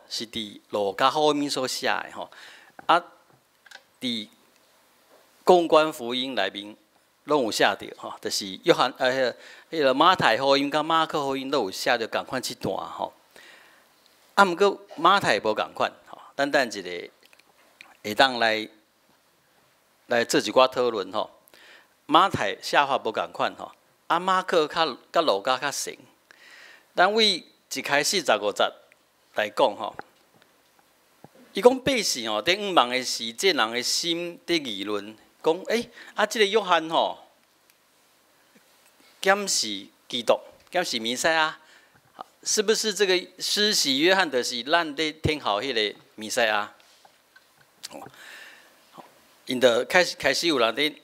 是佇路加福音所寫的吼，啊，佇公關福音內面攏有寫著吼，就是約翰彼個馬太福音佮馬可福音攏有寫著仝款這段吼。啊，毋過馬太無仝款吼，咱等一下會當來做一寡討論吼。馬太寫法無仝款吼，啊，馬可較佮路加較像。咱對一開始15節來講吼，伊講百姓吼，佇向望的時，這人的心佇議論，講欸，啊，這個約翰吼，敢是基督，敢是彌賽亞？是不是這個施洗約翰就是咱佇等候彼個彌賽亞？𪜶就開始有人佇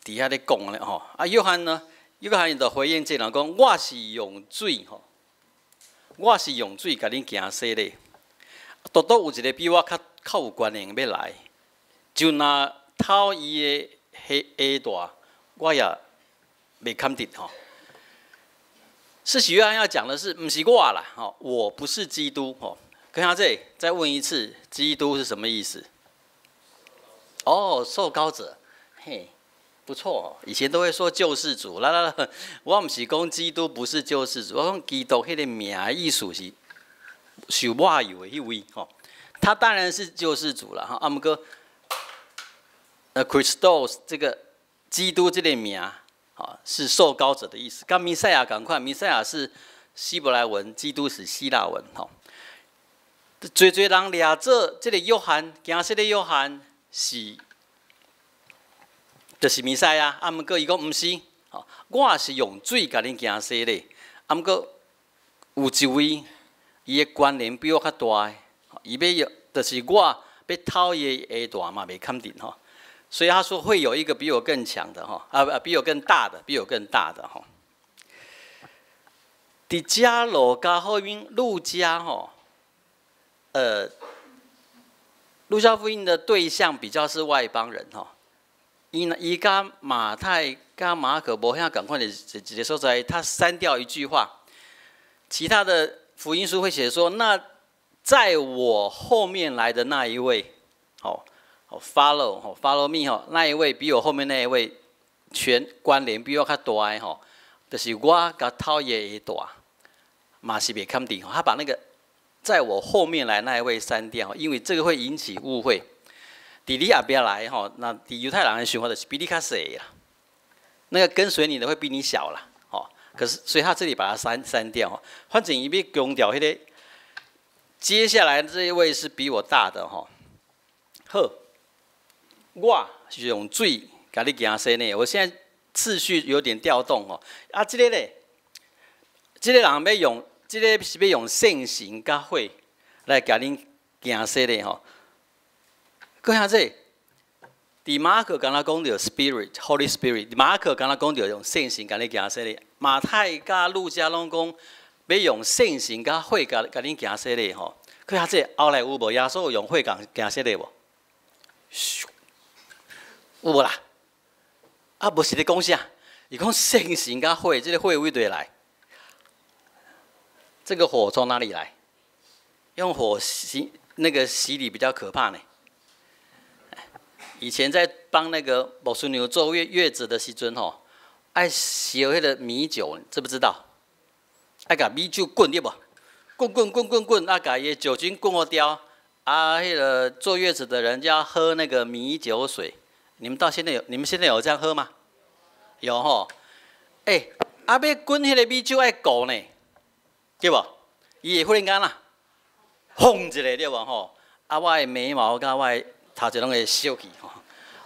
遐咧講咧吼。啊，約翰呢？約翰伊就回應這人講：我是用水吼，我是用水共恁行洗禮。獨獨有一個比我較有權能欲來，就若脫伊的鞋帶，我也袂堪得吼。施洗約翰要講的是，毋是我啦，吼，我不是基督吼。看下這，再問一次，基督是什麼意思？哦，受膏者，嘿，不錯哦。以前都會說救世主，來來來，我毋是講基督不是救世主，我講基督彼個名的意思是受抹油的彼位吼。他當然是救世主了哈。啊，毋過，Christos 這個基督這個名，啊，是受膏者的意思。佮彌賽亞仝款，彌賽亞是希伯來文，基督是希臘文，吼。濟濟人掠做這個約翰，行洗的約翰是，就是彌賽亞。啊，毋過伊講毋是，吼，我是用水共恁行洗禮。啊，毋過有一位，伊的權能比我較大的，伊欲用，就是我欲脫伊的鞋帶嘛，袂堪得吼。所以他說會有一個比我更強的吼，啊啊，比我更大的，比我更大的吼。佇遮路加福音，路加吼，路加福音的對象比較是外邦人吼。伊佮馬太、佮馬可無遐仝款的一個所在，他刪掉一句話，其他的福音書會寫說，那在我後面來的那一位，好。follow 吼，follow me 吼，那一位比我後面那一位權關聯比我較大的吼，就是我共脫伊的鞋帶，嘛是袂堪得。他把那個在我後面來那一位刪掉，因為這個會引起誤會。佇你後壁來吼，那佇猶太人的想法就是比你較細啦，那個跟隨你的會比你小啦，吼。可是所以他這裡把它刪掉，反正伊欲強調彼個，接下來這一位是比我大的吼，好。我是用水共你行洗禮，我現在次序有點調動哦。啊，這個咧，這個人欲用，這個是欲用聖神佮火來共恁行洗禮吼。閣下這，佇馬可敢若講著 Spirit，Holy Spirit，馬可敢若講著用聖神共你行洗禮，馬太佮路加攏講欲用聖神佮火共恁行洗禮吼。閣下這後來有無耶穌用火共行洗禮無？有無啦？啊，無是咧講啥？伊講聖神佮火，這個火佗佗來？這個火從哪裡來？用火洗那個洗禮比較可怕呢。以前在幫那個牧師娘坐月子的時陣吼，愛燒彼個米酒，知不知道？愛共米酒滾對無？滾滾滾滾滾，啊，共伊酒精滾予掉，啊，彼個坐月子的人就要喝那個米酒水。你們到現在有？你們現在有這樣喝嗎？有吼。欸，啊，欲滾彼個米酒愛顧呢，對無？伊會忽然間啦，轟一下對無吼？啊，我的眉毛佮我的頭前攏會燒去吼。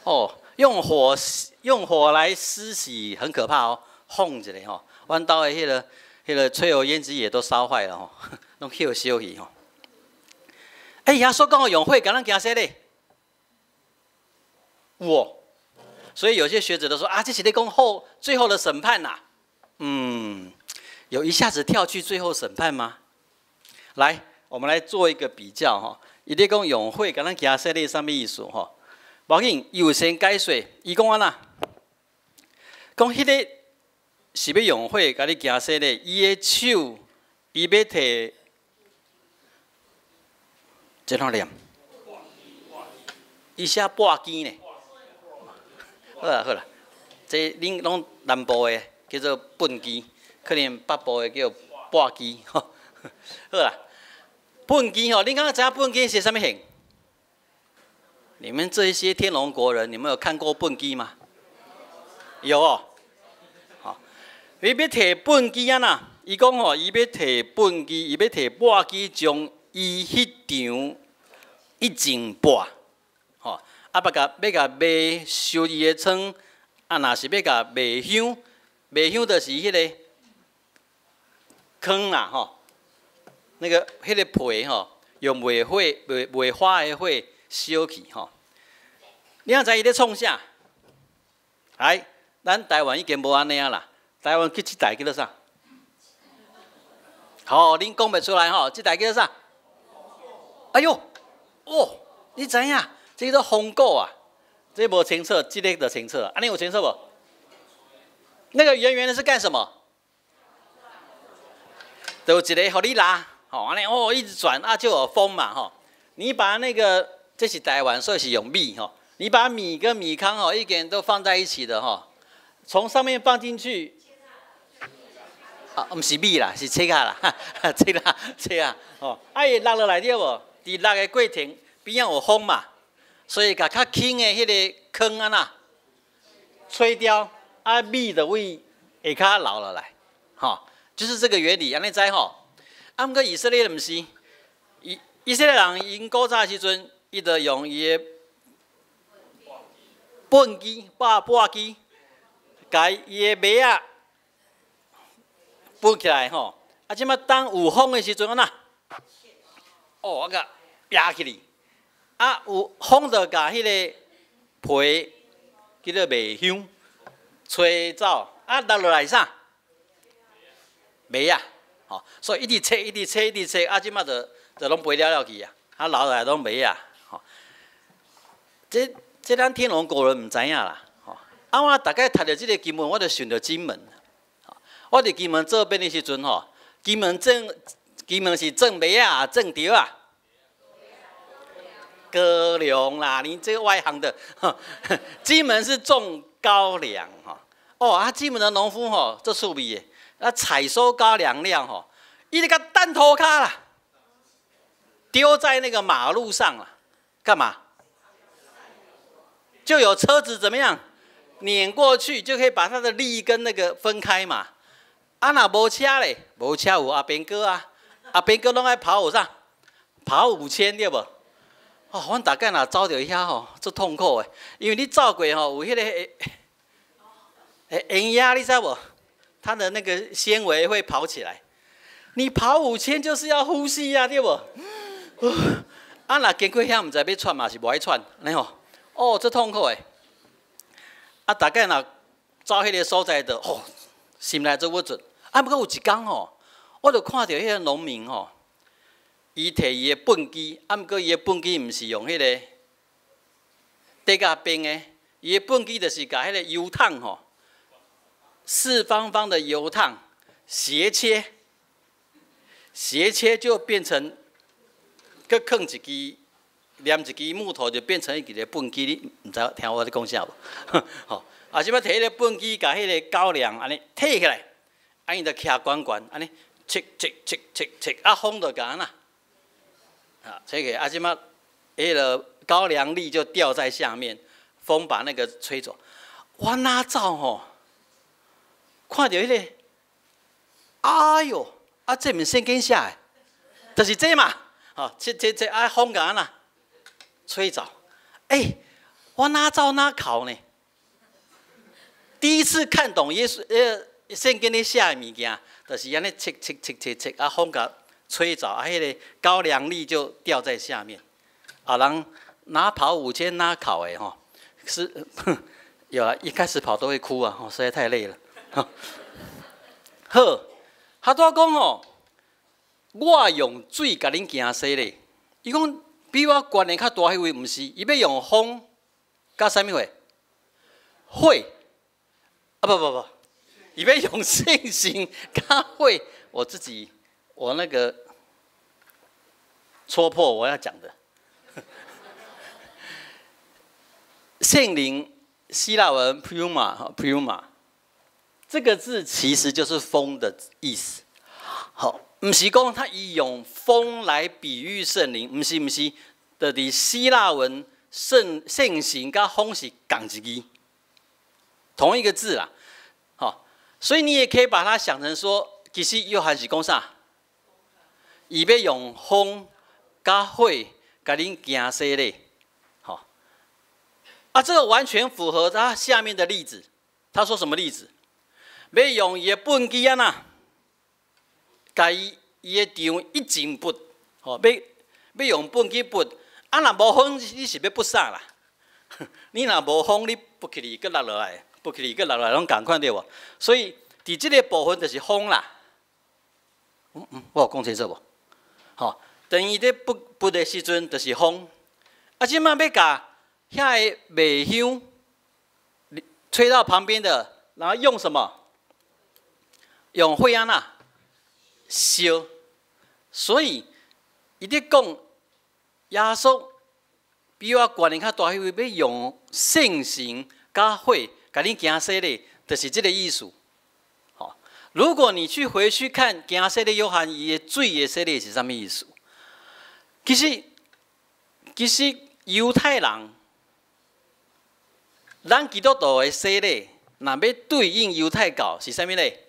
哦，用火來施洗很可怕哦，轟一下吼，阮兜的彼個抽油煙機也都燒壞了吼，攏去予燒去吼。欸，耶穌講用火共咱行洗禮。我，所以有些學者都說啊，這是咧講後最後的審判吶。嗯，有一下子跳去最後審判嗎？來，我們來做一個比較哈。伊咧講用火共咱行洗禮啥物意思吼？無要緊，伊有先解說，伊講按怎？講彼個是欲用火共你行洗禮，伊的手，伊欲提這怎念？伊寫簸箕呢？好啦好啦，這恁攏南部的叫做畚箕，可能北部的叫簸箕。好啦，畚箕吼，恁敢知影畚箕是啥物形？你們這些天龍國人，你們有看過畚箕嗎？有哦。好，伊欲提畚箕啊呐，伊講吼，伊欲提畚箕，伊欲提簸箕，將伊彼場一整簸，吼，啊，欲共欲共麥收伊的倉，啊，若是欲共麥香，麥香就是彼个糠啦，吼，那个彼个皮吼，用麥火麥麥花的火燒去吼。你敢知伊咧創啥？來，咱台灣已經無按呢啊啦。台灣叫這台叫做啥？好，恁講袂出來吼，這台叫做啥？哎喲，哦，你知影？這叫做風鼓啊，這無清楚，這个就清楚。按呢有清楚無？那個圓圓的是幹什麼？就有一个予你拉，吼，按呢哦，一直轉啊，就有風嘛，吼。你把那個，這是台灣，所以是用米吼。你把米跟米糠吼一點都放在一起的吼，從上面放進去，啊，毋是米啦，是切仔啦，切仔切仔，吼，啊伊落落來對無？佇落的過程邊仔有風嘛，所以共較輕的彼个糠按呢吹掉，啊米就對下跤流落來，吼，就是這個原理，按呢知吼。啊，毋過以色列毋是，以色列人𪜶古早時陣，伊就用伊的畚箕、簸箕，共伊的麥仔畚起來吼。啊，這擺當有風的時陣，按呢？哦，我共壓起來，啊，有風就共彼个皮叫做麥香吹走，啊，落落來啥？麥仔，吼，所以一直切，一直切，一直切，啊，這擺就攏飛了了去啊，啊，留落來攏麥仔，吼。這咱天龍國人毋知影啦，吼。啊，我逐擺讀著這个經文，我就想著金門。我佇金門做兵的時陣吼，金門種金門是種麥仔，種稻仔？高粱啦，你這個外行的，金門是種高粱吼。哦，啊，金門的農夫吼，足趣味的，啊，採收高粱了吼，伊就共擲塗跤啦，丟在那個馬路上了，幹嘛？就有車子怎麼樣碾過去，就可以把它的粒跟那個分開嘛。啊，若無車咧，無車有阿兵哥啊，阿兵哥攏愛跑有啥？跑5000對無？哦，阮逐擺若走著遐吼，足痛苦的，因為你走過吼，有彼个會煙仔，你知無？它的那個纖維會跑起來。你跑五千就是要呼吸啊，對無？啊，若經過遐，毋知欲喘嘛是無愛喘，按呢吼。哦，足痛苦的。啊，逐擺若走彼个所在就，吼，心內足鬱卒。啊，毋過有一工吼，我就看著彼个農民吼，伊提伊的畚箕，啊，毋過伊的畚箕毋是用彼个底甲邊的，伊的畚箕就是共彼个油桶吼，四方方的油桶斜切，斜切就變成，閣囥一支，連一支木頭就變成一个畚箕，你毋知聽我咧講啥無？吼，啊，這擺提彼个畚箕，共彼个高粱按呢提起來，啊，伊就徛懸懸，按呢切切切切切，啊，風就共按呢，啊，吹起，啊，這擺彼个高粱粒就掉在下面，風把那個吹走。我哪走吼？看著彼个，哎喲，啊，這毋是聖經寫的，就是這嘛，吼，切切切，啊，風共按呢吹走。欸，我哪走哪哭呢？第一次看懂耶穌聖經咧寫的物件，就是按呢切切切切切，啊，風共吹走，啊，彼个高粱粒就掉在下面。啊，人哪跑五千哪哭的吼，是有啊，一開始跑都會哭啊，吼，實在太累了。好，他拄仔講吼，我用水共恁行洗禮。伊講比我權勢較大彼位，毋是，伊欲用風佮啥物貨？火。啊不不不，伊欲用聖神佮火。我自己，我那個戳破我要講的。聖靈希臘文 pneuma，pneuma 這個字其實就是風的意思。好，毋是講他伊用風來比喻聖靈，毋是毋是，就佇希臘文聖神佮風是仝一字，同一個字啦。好，所以你也可以把它想成說，其實約翰是講啥？伊欲用風佮火共恁行洗禮。好，啊，這個完全符合他下面的例子。他說什麼例子？欲用伊的畚箕按怎，共伊的場一盡撥，吼，欲用畚箕撥，啊，若無風，你是欲撥啥啦？你若無風，你撥起去，閣落落來，撥起去，閣落落來，攏仝款對無？所以，佇這個部分就是風啦。我有講清楚無？吼，當伊咧撥撥的時陣，就是風。啊，這擺欲共遐个麥香吹到旁邊的，然後用什麼？用火按怎燒。所以，伊咧講耶穌比我權力較大，彼位欲用聖神佮火共恁行洗禮，就是這個意思。好，如果你去回去看行洗禮約翰伊的水的洗禮是啥物意思？其實猶太人，咱基督徒的洗禮，若欲對應猶太教是啥物禮？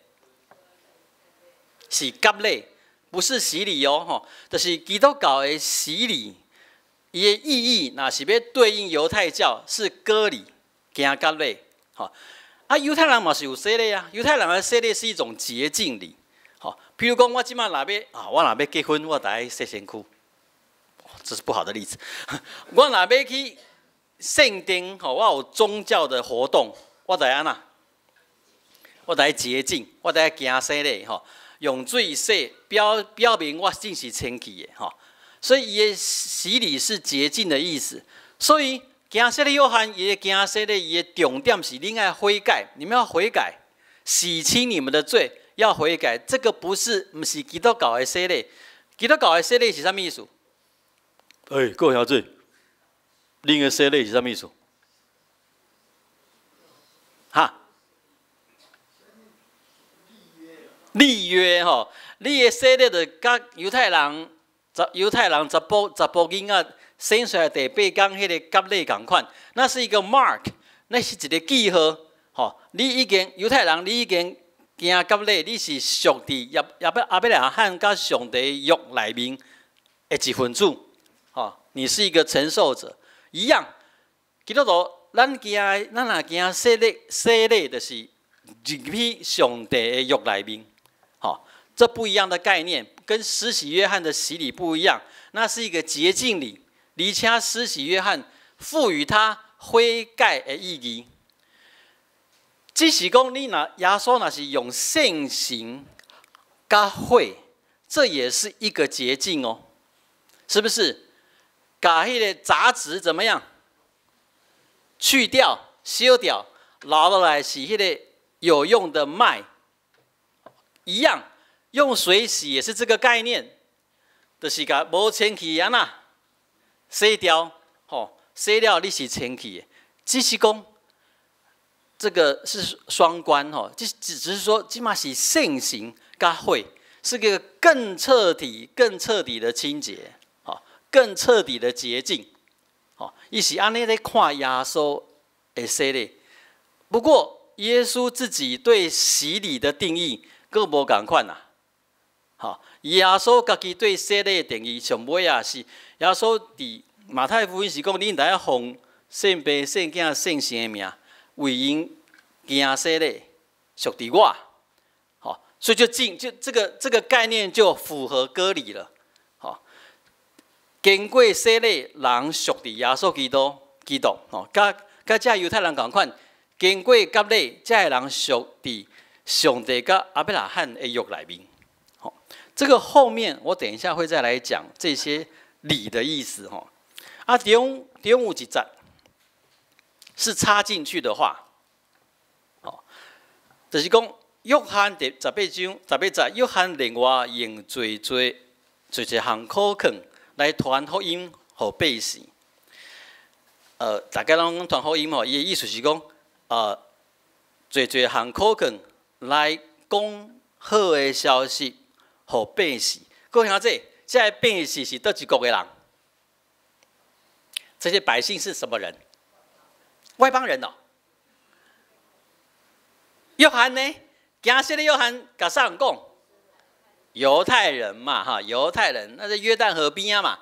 是割禮，不是洗禮哦，吼，就是基督教的洗禮，伊的意義，若是欲對應猶太教是割禮，行割禮，吼。啊，猶太人嘛是有洗禮啊，猶太人的洗禮是一種潔淨禮，吼。譬如講，我這擺若欲啊，我若欲結婚，我著愛洗身軀，這是不好的例子。我若欲去聖殿，吼，我有宗教的活動，我著愛按怎？我著愛潔淨，我著愛行洗禮，吼。用水洗，表明我真是清氣的吼，所以伊的洗禮是潔淨的意思。所以行洗禮約翰伊的行洗禮，伊的重點是恁愛悔改，你們要悔改，洗清你們的罪，要悔改。這個不是基督教的洗禮，基督教的洗禮是啥物意思？欸，各位小姐，恁的洗禮是啥物意思？哈？立約吼，你的洗禮就佮猶太人，猶太人十步囡仔生出來第八工彼个割禮仝款，那是一個 mark，那是一個記號，吼，你已經猶太人，你已經行割禮，你是屬佇亞伯拉罕佮上帝約內面的一份子，吼，你是一個承受者，一樣。基督徒，咱若行洗禮，洗禮就是入去上帝的約內面。好，這不一樣的概念，跟施洗約翰的洗禮不一樣，那是一個潔淨禮，而且施洗約翰賦予他悔改的意義。只是講你若耶穌若是用聖神佮火，這也是一個潔淨哦，是不是？共彼个雜質怎麼樣？去掉、燒掉，留落來是彼个有用的麥。一樣，用水洗也是這個概念，就是共無清氣按怎洗掉，吼，洗了你是清氣的。只是講這個是雙關，吼，這只是說，這馬是聖神佮火，是個更徹底、更徹底的清潔，吼，更徹底的潔淨，吼，伊是按呢咧看耶穌的洗禮。不過，耶穌自己對洗禮的定義，閣無仝款啦，吼！耶穌家己對洗禮的定義，上尾啊是耶穌佇馬太福音是講，恁著愛奉聖父、聖囝、聖神的名，為𪜶行洗禮，屬佇我，吼！所以就進就這個概念就符合割禮了，吼！經過洗禮，人屬佇耶穌基督，吼！佮這猶太人仝款，經過割禮，這个人屬佇上帝佮亞伯拉罕的約內面，好，這個後面我等一下會再來講這些禮的意思，吼。啊，中有一節是插進去的話，哦，就是講約翰第18章18節，約翰另外用濟濟濟濟項苦勸，來傳福音予百姓。大家攏講傳福音吼，伊的意思是講，濟濟項苦勸來講好的消息予百姓。各位兄弟，這个百姓是佗一國的人？這些百姓是什麼人？外邦人哦。約翰呢？行洗的約翰，共啥人講？猶太人嘛，哈，猶太人，那是約旦河邊仔嘛，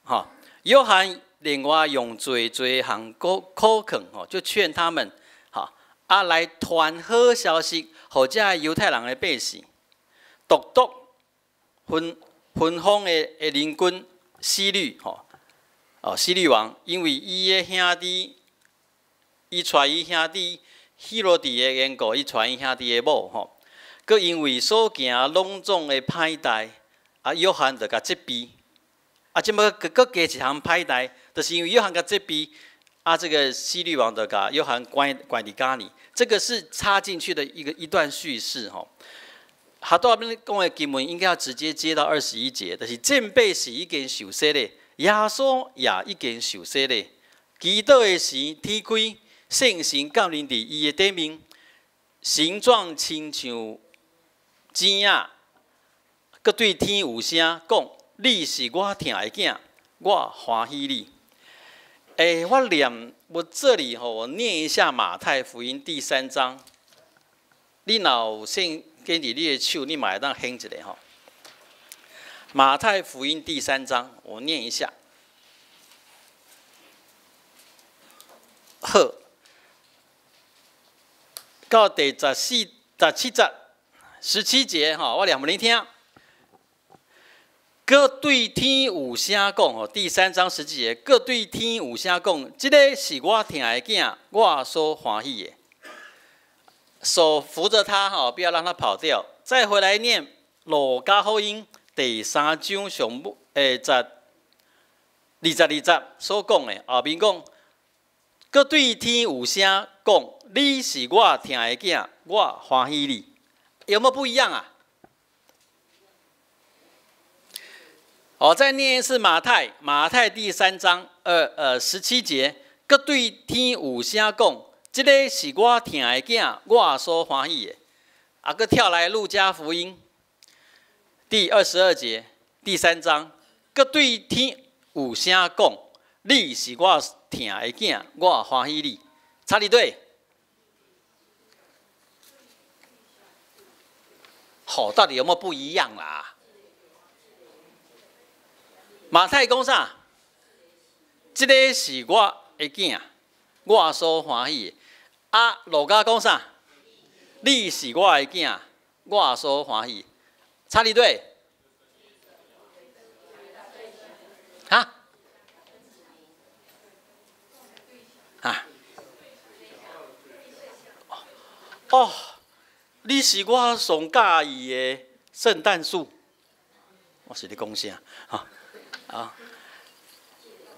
哈。約翰另外用濟濟項苦苦勸，吼，就勸他們，哈，啊來傳好消息，予這猶太人的百姓，獨獨分分封的鄰君希律，吼，哦，希律王，因為伊的兄弟，伊娶伊兄弟希羅底的緣故，伊娶伊兄弟的某，吼。閣因為所行攏總的歹代，啊，約翰就共責備。啊，這擺閣閣加一項歹代，就是因為約翰共責備，啊，這個希律王就共約翰關關佇監裡。這個是插進去的一個一段敘事，吼。哈多阿講的經文應該要直接接到21節，就是這百姓已經受洗禮，耶穌也已經受洗禮。祈禱的時，天開，聖神降臨佇伊的頂面，形狀親像糋仔，閣對天有聲講：你是我疼的囝，我歡喜你。欸，我念我這裡吼，我念一下馬太福音第三章。你若有聖經佇你的手，你嘛會當掀一下吼。馬太福音第三章，我念一下。好，到第十四、十七節。17節吼，我念予恁聽。閣對天有聲講吼，第三章17節，閣對天有聲講，這个是我疼的囝，我所歡喜的。手扶着他吼，不要讓他跑掉。再回來念路加福音第三章上尾十22節所講的，後面講，閣對天有聲講，你是我疼的囝，我歡喜你。有沒有不一樣啊？我再念一次馬太，馬太第三章十七節，閣對天有聲講，這个是我疼的囝，我所歡喜的。啊，閣跳來路加福音第22節第三章，閣對天有聲講，你是我疼的囝，我歡喜你。差佇佗。好，到底有沒有不一樣啦？馬太講啥？這个是我的囝，我所歡喜的。啊，路加講啥？你是我的囝，我所歡喜。差佇佗？哈？啊？哦，你是我上佮意的聖誕樹。我是咧講啥？哈啊！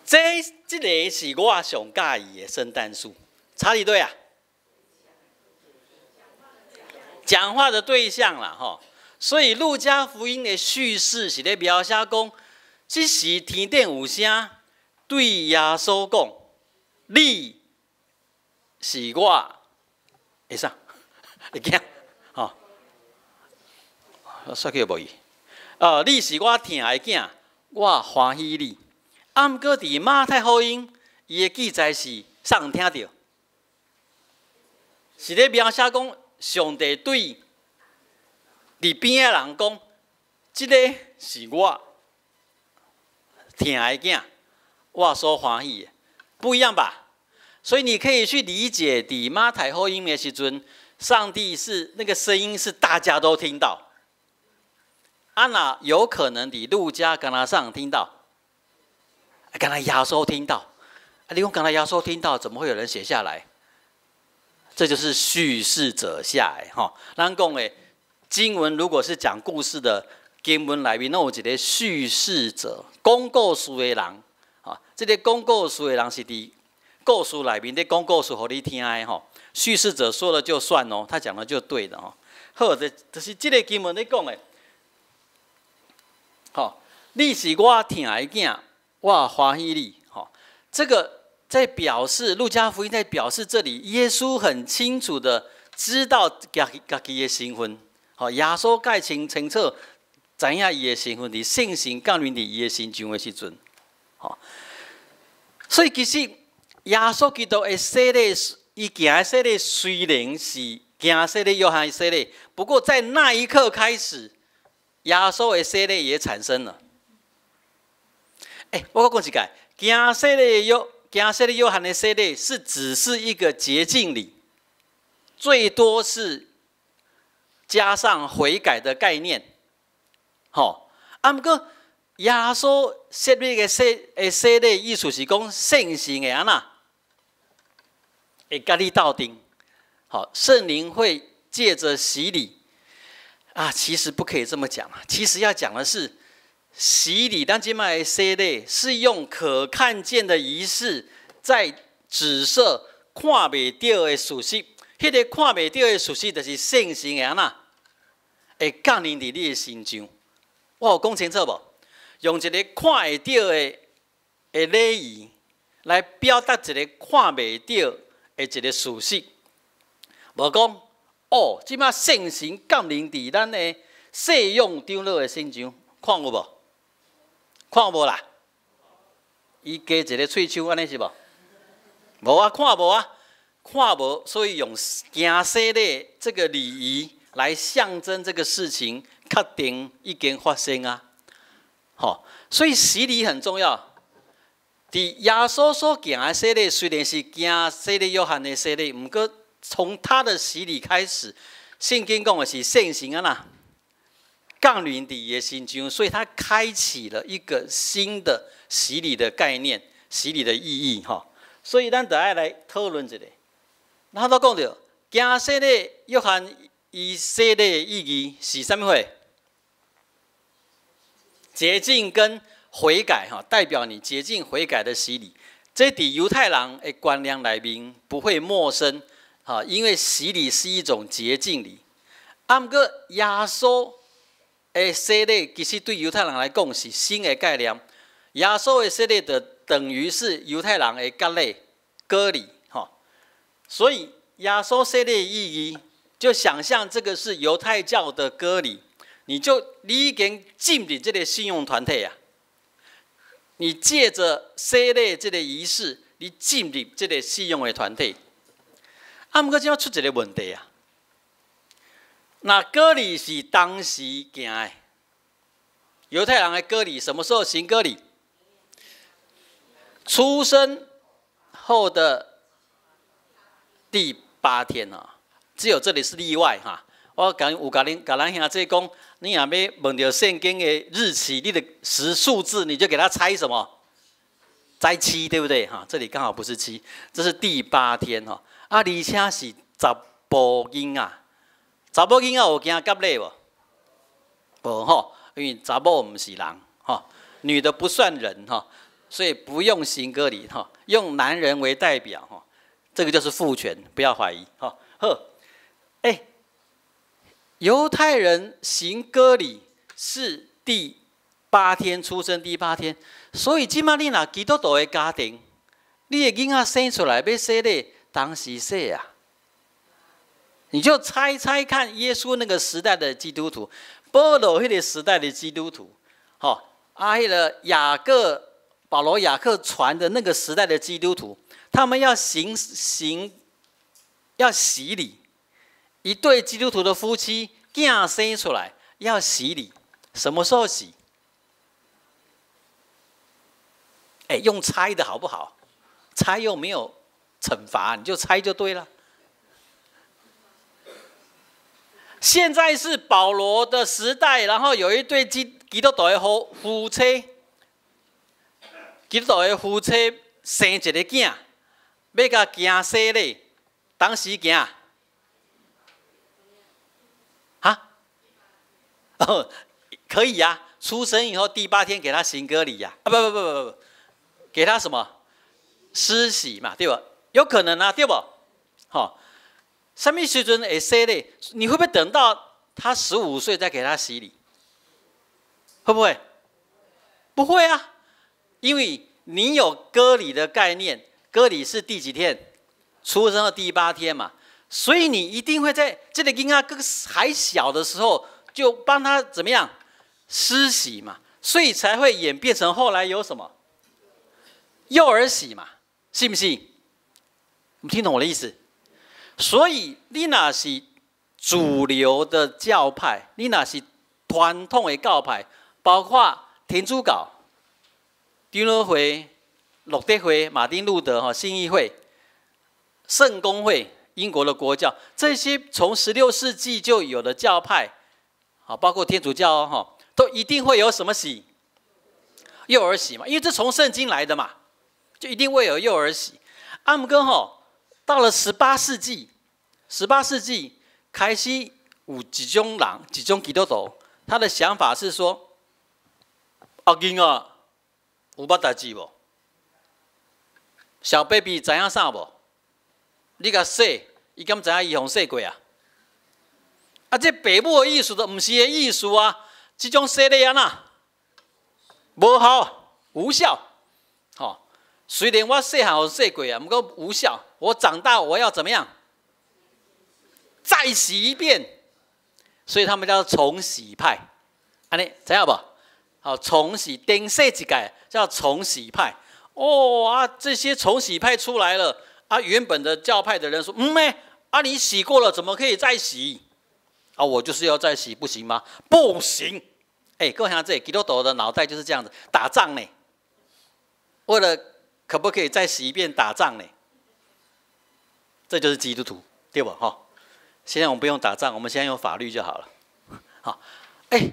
這个是我上佮意的聖誕樹。差佇佗啊？講話的對象啦，吼。所以路加福音的敘事是咧描寫講，這時天頂有聲對耶穌講：你是我的啥？的囝，吼。我煞去無去。哦，你是我疼的囝，我歡喜你。啊，毋過佇馬太福音，伊的記載是啥人聽著？是咧描寫講上帝對佇邊仔人講，這个是我疼的囝，我所歡喜的，不一樣吧？所以你可以去理解，佇馬太福音的時陣，上帝是那個聲音是大家都聽到。啊，若有可能佇路加敢若啥聽到，敢若耶穌聽到。啊，你講敢若耶穌聽到，怎麼會有人寫下來？這就是敘事者下的吼。咱講的經文如果是講故事的經文內面，攏有一個敘事者，講故事的人。吼，這個講故事的人是佇故事內面咧講故事予你聽的吼。敘事者說了就算哦，他講的就對的吼。好，就是這個經文咧講的。吼，你是我疼的囝，我歡喜你。吼，這個在表示路加福音在表示這裡，耶穌很清楚的知道家家己的身份。吼，耶穌蓋清清楚知影伊的身份，佇聖神降臨佇伊的身上的時陣，吼，所以其實耶穌基督的洗禮，伊行的洗禮雖然是行洗禮約翰的洗禮，不過在那一刻開始，耶穌的洗禮也產生了。欸，我閣講一擺，行洗禮約翰的洗禮是只是一個潔淨禮，最多是加上悔改的概念。吼，啊，毋過耶穌設立的洗禮意思是講聖神會按怎，會佮你鬥陣。好，聖靈會借著洗禮啊，其實不可以這麼講啊，其實要講的是洗禮，咱這擺的洗禮是用可看見的儀式，在指涉看袂著的事實。彼個看袂著的事實，就是聖神會按怎，會降臨佇你的身上。我有講清楚無？用一個看會著的禮儀來表達一個看袂著的一個事實。無講哦，這擺聖神降臨佇咱的細勇長老的身上，看有無？看無啦？伊加一个喙鬚按呢是無？無啊，看無啊，看無，所以用行洗禮這個禮儀來象徵這個事情確定已經發生啊。吼，所以洗禮很重要。佇耶穌所行的洗禮，雖然是行洗禮約翰的洗禮，毋過從他的洗禮開始，聖經講的是聖神按怎降臨佇伊的身上，所以他開啟了一個新的洗禮的概念、洗禮的意義。吼，所以咱就愛來討論一下。咱都講著，行洗禮約翰伊洗禮的意義是啥物貨？潔淨跟悔改，哈，代表你潔淨悔改的洗禮。這佇猶太人的觀念內面不會陌生，哈，因為洗禮是一種潔淨禮。啊，毋過耶穌的洗禮其實對猶太人來講是新的概念。耶穌的洗禮就等於是猶太人的割禮、割禮，哈。所以耶穌洗禮的意義，就想象這個是猶太教的割禮，你已經進入這個信仰團體啊。你借著洗禮這個儀式，你進入這個信仰的團體。啊，毋過這擺出一個問題啊。那割禮是當時行的，猶太人的割禮什麼時候行割禮？出生後的第八天啊，只有這裡是例外哈。我講有共恁共咱兄弟講，你若欲問著聖經的日期，你的時數字，你就給他猜什麼？猜七，對不對？哈，這裡剛好不是七，這是第八天哈。啊，而且是查埔囡仔，查某囡仔有行割禮無？無吼，因為查某毋是人吼，女的不算人哈，所以不用行割禮哈，用男人為代表哈，這個就是父權，不要懷疑哈。好，欸，猶太人行割禮是第八天出生，第八天，所以這擺你若基督徒的家庭，你的囡仔生出來欲洗禮，當時洗啊，你就猜猜看，耶穌那個時代的基督徒，保羅彼個時代的基督徒，吼，啊，彼個雅各、保羅、雅各傳的那個時代的基督徒，他們要行要洗禮。一對基督徒的夫妻，囝生出來要洗禮，什麼時候洗？欸，用猜的好不好？猜又沒有懲罰，你就猜就對了。現在是保羅的時代，然後有一對基督徒的夫妻，基督徒的夫妻生一個囝，欲共行洗禮，當時行。啊？哦，可以呀，啊，出生以後第八天給他行割禮呀？啊，不不不不不，給他什麼？施洗嘛，對吧？有可能啊，對不？好，啥物時陣會洗禮？你會不會等到他15歲再給他洗禮？會不會？不會啊，因為你有割禮的概念，割禮是第幾天？出生的第八天嘛，所以你一定會在這個嬰兒還小的時候就幫他怎麼樣施洗嘛，所以才會演變成後來有什麼幼兒洗嘛，是不是？你聽懂我的意思？所以你若是主流的教派，你若是傳統的教派，包括天主教、長老會、路德會、馬丁路德哈信義會、聖公會、英國的國教，這些從16世紀就有的教派，好，包括天主教哦，哈，都一定會有什麼洗？幼兒洗嘛，因為這從聖經來的嘛，就一定會有幼兒洗。啊毋過吼，到了十八世紀，十八世紀開始有一種人，一種基督徒，他的想法是說：啊，囡仔有捌代誌無？小 baby 知影啥無？你共洗，伊敢知影伊予洗過啊？啊，這爸母的意思就毋是伊的意思啊！這種洗禮按怎？無效，無效。吼，雖然我細漢予洗過啊，毋過無效。我長大我要怎麼樣？再洗一遍。所以他們叫重洗派。按呢，知影無？好，重洗，重洗一擺叫重洗派。哦啊，這些重洗派出來了啊，原本的教派的人說：嗯咩？啊，你洗過了，怎麼可以再洗？啊，我就是要再洗，不行嗎？不行！哎，各位兄弟，基督徒的腦袋就是這樣子，打仗呢。為了可不可以再洗一遍打仗呢？這就是基督徒，對不？哈，現在我們不用打仗，我們現在用法律就好了。好，哎，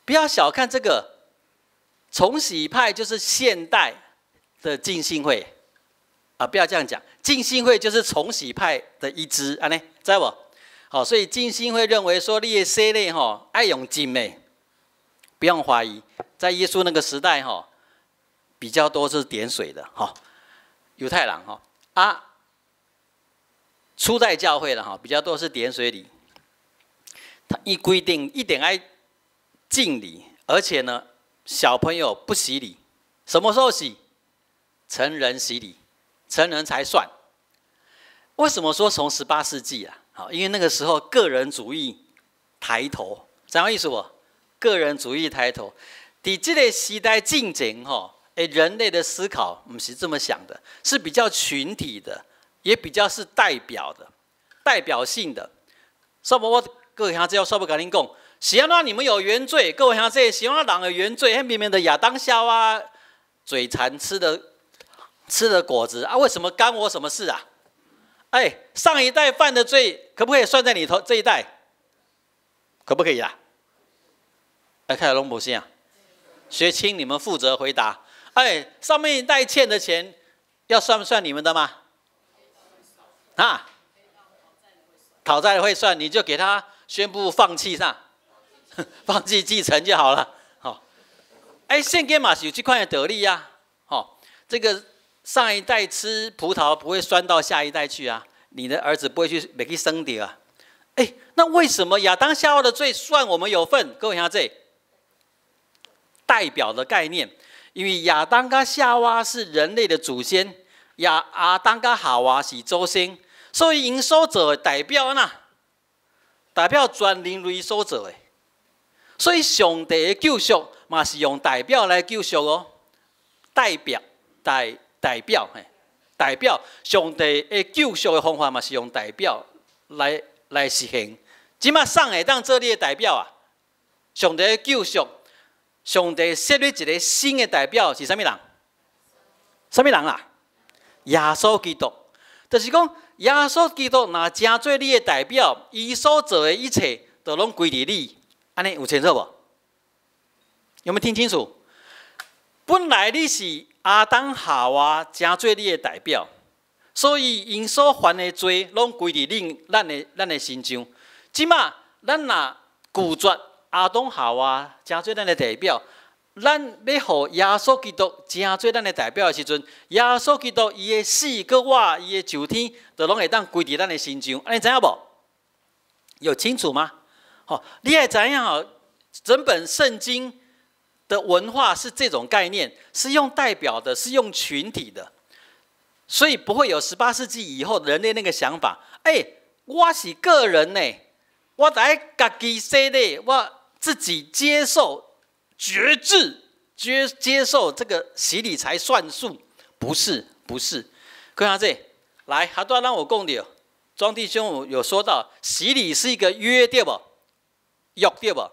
不要小看這個重洗派，就是現代的浸信會啊！不要這樣講，浸信會就是重洗派的一支，按呢，知無？好，所以浸信會認為說，你的洗禮吼愛用浸的，不用懷疑，在耶穌那個時代吼，比較多是點水的哈，猶太人哈啊，初代教會的哈比較多是點水禮，他一規定一定愛浸禮，而且呢，小朋友不洗禮，什麼時候洗？成人洗禮，成人才算。為什麼說從18世紀啊？好，因為那個時候個人主義抬頭，知影意思無？個人主義抬頭，佇這個時代進前吼，哎，人類的思考毋是這麼想的，是比較群體的，也比較是代表的、代表性的。所以我各位兄弟，我煞欲共恁講，是按怎你們有原罪？各位兄弟，是按怎人有原罪？彼明明的亞當夏娃嘴饞吃的果子啊？為什麼干我什麼事啊？哎，上一代犯的罪可不可以算在你頭這一代？可不可以啊？來看攏無聲啊，學青，你們負責回答。哎，上面一代欠的錢要算不算你們的嗎？啊？討債會算，你就給他宣布放棄上，放棄繼承就好了。好，哎，聖經嘛是有這款的道理呀。好，這個上一代吃葡萄不會酸到下一代去啊，你的兒子不會去袂去酸著啊。哎，那為什麼亞當夏娃的罪算我們有份？各位兄弟，代表的概念，因為亞當佮夏娃是人類的祖先，亞當佮夏娃是祖先，所以𪜶所做的代表按怎，代表全人類所做的。所以上帝的救贖嘛是用代表來救贖哦，代表代表嘿，代表上帝的救贖的方法嘛是用代表來實現。這馬誰會當做你的代表啊？上帝的救贖，上帝設立一個新的代表是啥物人？啥物人啊？耶穌基督，就是講耶穌基督若成做你的代表，伊所做的一切都攏歸佇你，按呢有清楚無？有沒有聽清楚？本來你是亞當夏娃成做你的代表，所以𪜶所犯的罪攏歸佇恁咱的身上。這馬咱若拒絕亞當夏娃成做咱的代表，咱欲予耶穌基督成做咱的代表的時陣，耶穌基督伊的死閣活，伊的上天，就攏會當歸佇咱的身上。按呢知影無？有清楚嗎？吼，你愛知影吼，整本聖經的文化是這種概念，是用代表的，是用群體的，所以不會有18世紀以後人類那個想法。哎，我是個人呢，我來家己洗禮，我自己接受決志，接受這個洗禮才算數，不是，不是。看下這，來，哈多讓我講著，莊弟兄有說到洗禮是一個約，對無？約對無？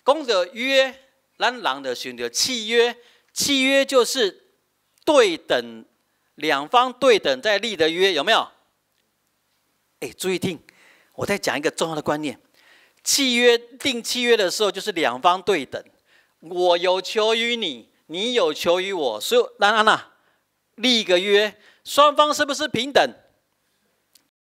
講著約，咱人就想著契約，契約就是對等，兩方對等在立的約，有沒有？哎，注意聽，我再講一個重要的觀念：契約訂契約的時候，就是兩方對等，我有求於你，你有求於我，所以咱按怎立一個約，雙方是不是平等？